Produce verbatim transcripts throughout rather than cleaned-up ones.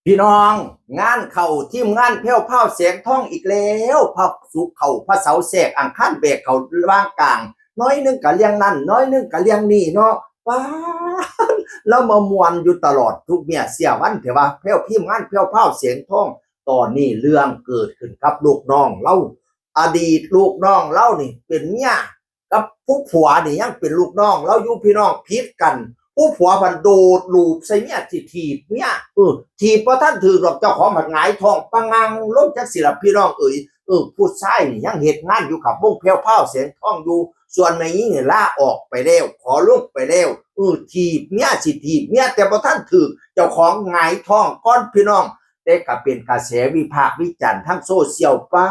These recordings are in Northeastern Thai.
พี่น้อง งานเข้าทีมงานแพรวพราวแสงทองอีกแล้ว พระศุกร์เข้า พระเสาร์แทรก อังคารแบกเข้าระหว่างกลาง น้อยหนึ่งกะเรื่องนั่น น้อยหนึ่งกะเรื่องนี่เนาะ ป๊าด แล้วมาม่วนอยู่ตลอดทุกเมื่อเสียวัน แต่ว่าแพรว ทีมงานแพรวพราวแสงทอง ตอนนี้เรื่องเกิดขึ้นกับลูกน้องลาว อดีตลูกน้องลาวนี่เป็นเมีย กับผู้ผัวนี่ยังเป็นลูกน้องลาวอยู่ พี่น้อง ผิดกัน ผู้ผัวพันโดดลูบใส่เมีย สิถีบเมีย เออ ถีบบ่ทันถืกดอก เจ้าของพันหงายท้องปะงังลงจักสิล่ะ พี่น้องเอ๋ย เออ ผู้ชายนี่ยังเฮ็ดงานอยู่กับวงแพรวพราวแสงทองอยู่ ส่วนแม่หญิงนี่ลาออกไปแล้ว ขอลงไปแล้ว เออ ถีบเมีย สิถีบเมีย แต่บ่ทันถืก เจ้าของหงายท้องก่อน พี่น้อง แต่ก็เป็นกระแสวิพากษ์วิจารณ์ทางโซเชียล ป๊า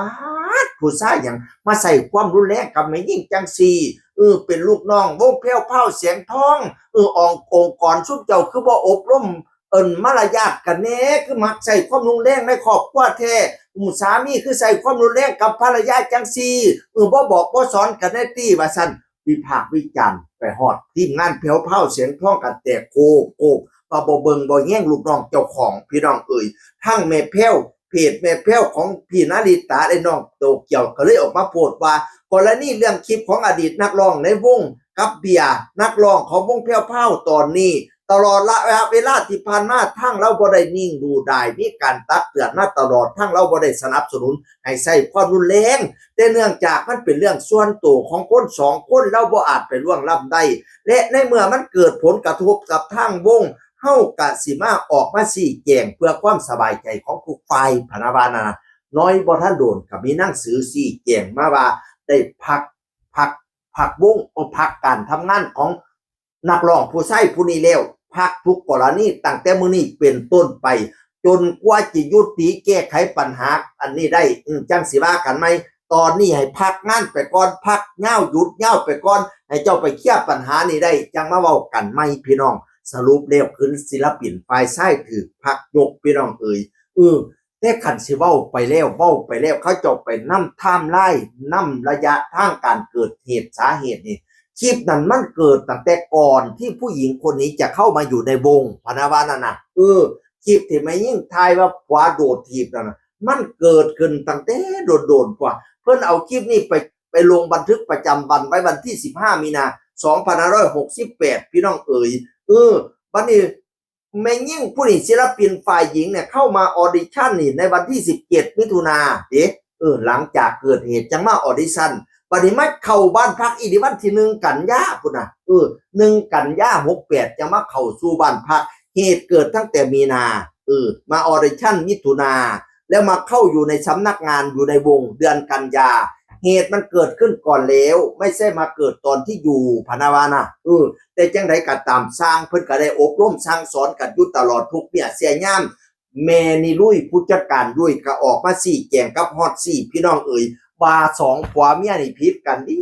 ด ผู้ชายหยังมาใช้ความรุนแรงกับแม่หญิงจังซี่ เออ เป็นลูกน้องวงแพรวพราวแสงทอง เออ องค์ องค์กรซุมเจ้าคือบ่อบรม เอิ้นมารยาทกันแน่ คือมักใช้ความรุนแรงในครอบครัวแท้ อืม สามีคือใช้ความรุนแรงกับภรรยาจังซี่ เออ บ่บอกบ่สอนกันแน่ติ ว่าซั่น วิพากษ์วิจารณ์ไปฮอดทีมงานแพรวพราวแสงทองกันแตกโคกโคก ว่าบ่เบิ่งบ่แยงลูกน้องเจ้าของ พี่น้องเอ๋ย ทั้งแม่แพรว เพจแม่แพรวของพี่นาริตาและน้องโตเกียวก็เลยออกมาโพสต์ว่า กรณีเรื่องคลิปของอดีตนักร้องในวงกับเบียร์ นักร้องของวงแพรวพราวตอนนี้ ตลอดระยะเวลาที่ผ่านมา ทางลาวบ่ได้นิ่งดูดาย มีการตักเตือนมาตลอด ทางลาวบ่ได้สนับสนุนให้ใช้ความรุนแรง แต่เนื่องจากมันเป็นเรื่องส่วนตัวของคนสองคน ลาวบ่อาจไปล่วงล้ำได้ และในเมื่อมันเกิดผลกระทบกับทางวง เฮากะสิมาออกมาชี้แจงเพื่อความสบายใจของทุกฝ่าย พะนะว่านะ น้อยบ่ทันโดนก็มีหนังสือชี้แจงมาว่าได้พัก พัก พักวง โอ้ พักการทำงานของนักร้องผู้ชายผู้นี้แล้ว พักทุกกรณีตั้งแต่มื้อนี้เป็นต้นไป จนกว่าจะยุติแก้ไขปัญหาอันนี้ได้ อืม จั่งสิว่ากันใหม่ ตอนนี้ให้พักงานไปก่อน พักยาว หยุดยาวไปก่อน ให้เจ้าไปเคลียร์ปัญหานี้ได้ จั่งมาเว้ากันใหม่ พี่น้อง สรุปแล้วคือศิลปินฝ่ายชายถืกพักยก พี่น้องเอ๋ย เออ แต่คันสิเว้าไปแล้ว เว้าไปแล้ว เขาเจ้าไปนำไทม์ไลน์ นำระยะทางการเกิดเหตุ สาเหตุนี่ คลิปนั้นมันเกิดตั้งแต่ก่อนที่ผู้หญิงคนนี้จะเข้ามาอยู่ในวง พะนะว่านั่นน่ะ เออ คลิปที่แม่หญิงถ่ายว่าผัวโดดถีบนั่นน่ะ มันเกิดขึ้นตั้งแต่โดนๆ กว่า เพิ่นเอาคลิปนี้ไป ไปลงบันทึกประจำวันไว้วันที่สิบห้ามีนา สองพันห้าร้อยหกสิบแปด พี่น้องเอ๋ย เออ บัดนี้ แม่หญิงผู้นี้ ศิลปินฝ่ายหญิงเนี่ย เข้ามาออดิชั่นนี่ในวันที่สิบเจ็ดมิถุนา เด้ เออ หลังจากเกิดเหตุจั่งมาออดิชั่น บัดนี้มาเข้าบ้านพักอีกในวันที่หนึ่งกันยาพุ้นน่ะ เออ หนึ่งกันยาหกแปด จั่งมาเข้าสู่บ้านพัก เหตุเกิดตั้งแต่มีนา เออ มาออดิชั่นมิถุนา แล้วมาเข้าอยู่ในสำนักงาน อยู่ในวงเดือนกันยา เหตุมันเกิดขึ้นก่อนแล้ว ไม่ใช่มาเกิดตอนที่อยู่ พะนะว่านะ เออ แต่จั่งใดก็ตาม ซ่างเพิ่นก็ได้อบรมสั่งสอนกันอยู่ตลอดทุกเมื่อเสียยาม แม่นี่ลุย ผู้จัดการยุ้ยก็ออกมาชี้แจงกับฮอดซี่ พี่น้องเอ๋ย ว่าสองผัวเมียนี่ผิดกันดี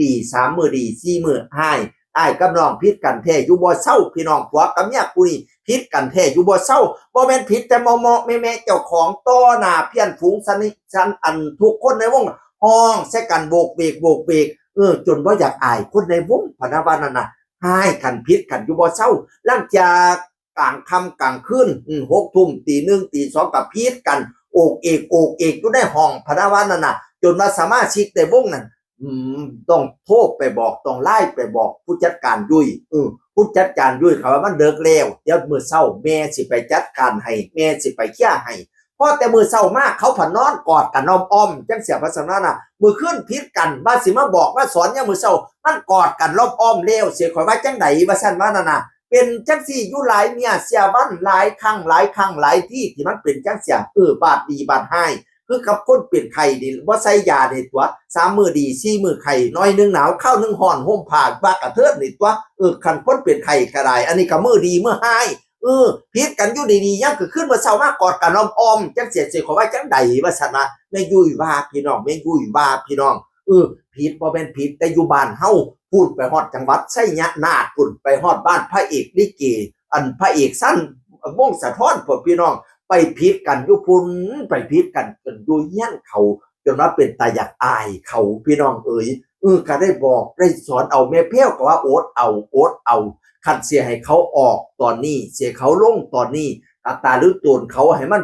ดี สามมื้อดี สี่มื้อฮ้าย อ้ายกับน้องผิดกันแท้อยู่บ่เซา พี่น้อง ผัวกับเมียคู่นี้ผิดกันแท้อยู่บ่เซา บ่แม่นผิดแต่เหมาะๆ แม่ๆ เจ้าของ ต่อหน้าเพี้ยนฝูงสนิทสัน อันทุกคนในวง ฮ้องใส่กันโบกเวกโบกเวก เออ จนบ่อยากอายคนในวง พะนะว่านั่นน่ะ ฮ้ายกันผิดกันอยู่บ่เซา หลังจากกลางค่ำกลางคืน อืม หกทุ่ม ตีหนึ่ง ตีสอง ก็ผิดกัน โอกเอกโอกเอกอยู่ในห้อง พะนะว่านั่นน่ะ จนว่าสมาชิกในวงนั่น อืม ต้องโทรไปบอก ต้องไลน์ไปบอกผู้จัดการยุ้ย เออ ผู้จัดการยุ้ยเขาว่ามันเลิกแล้ว เดี๋ยวมื้อเช้าแม่สิไปจัดการให้ แม่สิไปเคลียร์ให้ พอแต่มื้อเช้ามา เขาผัดนอนกอดกันอ้อมๆ จั่งเสียภาษานั้นน่ะ มื้อคืนผิดกัน ว่าสิมาบอกมาสอนยามมื้อเช้า มันกอดกันอ้อมๆ แล้ว เสียข่อยว่าจั่งใด ว่าซั่นว่านั่นน่ะ เป็นจั่งซี่อยู่หลายเมื่อเสียวัน หลายครั้งหลายครั้งหลายที่ ที่มันเป็นจั่งเสีย เออ บาดดีบาดฮ้าย คือกับคนเป็นไข้นี่ บ่ใส่ยานี่ตั๊ว สามมื้อดี สี่มื้อไข้ หน่อยหนึ่งหนาว คราวหนึ่งฮ้อน ห่มผ้าปากกระเทินนี่ตั๊ว เออ คันคนเป็นไข้ก็ได้ อันนี้ก็มื้อดีมื้อฮ้าย เออ ผิดกันอยู่ดีๆ ยังคือคืนมื้อเช้ามากอดกันอ้อมๆ จั่งเสีย เสียข่อยว่าจั่งใด ว่าซั่นว่า แม่ยุ้ยว่าพี่น้อง แม่ยุ้ยว่าพี่น้อง เออ ผิดบ่แม่นผิด แต่อยู่บ้านเฮา พู้นไปฮอดจังหวัดชัยนาทพู้น ไปฮอดบ้านพระเอกลิเก อันพระเอกสัน วงศ์สะท้อน พวกพี่น้อง ไปผิดกันอยู่พุ้น ไปผิดกันจนอยู่เฮียนเขา จนว่าเป็นตาอยากอายเขา พี่น้องเอ๋ย เออ ก็ได้บอกได้สอนเอา แม่แพรวก็ว่าอดเอา อดเอา คันสิให้เขาออกตอนนี้ สิให้เขาลงตอนนี้ กับตาลืมโตนเขาให้มัน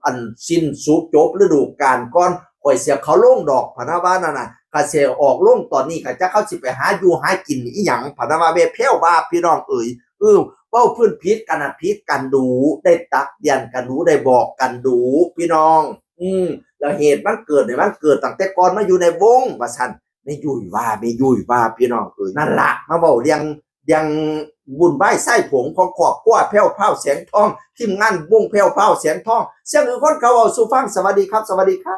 อันสิ้นสุดจบฤดูกาลก่อน ข่อยเสียเขาลงดอกพะนะว่านั่นน่ะ กะเสียออกลงตอนนี้กะจักเขาสิไปหาอยู่หากินอีหยังพะนะว่า แม่แพ้วว่าพี่น้องเอ๋ย เออ เว้าพื้นผิดกันน่ะผิดกันดู ได้ตักเตือนกันดู ได้บอกกันดู พี่น้อง อืม แล้วเหตุมันเกิดเนี่ยมันเกิดตั้งแต่ก่อนมาอยู่ในวงว่าซั่น แม่ยุ้ยว่า แม่ยุ้ยว่า พี่น้องเอ๋ย นั่นละมาเว้าเรื่อง เรื่องวุ่นวายไส้ผงของครอบครัวแพ้วพราวแสงทอง ทีมงานวงแพ้วพราวแสงทอง เสียงคือคนเขาเอาสู่ฟัง สวัสดีครับ สวัสดีครับ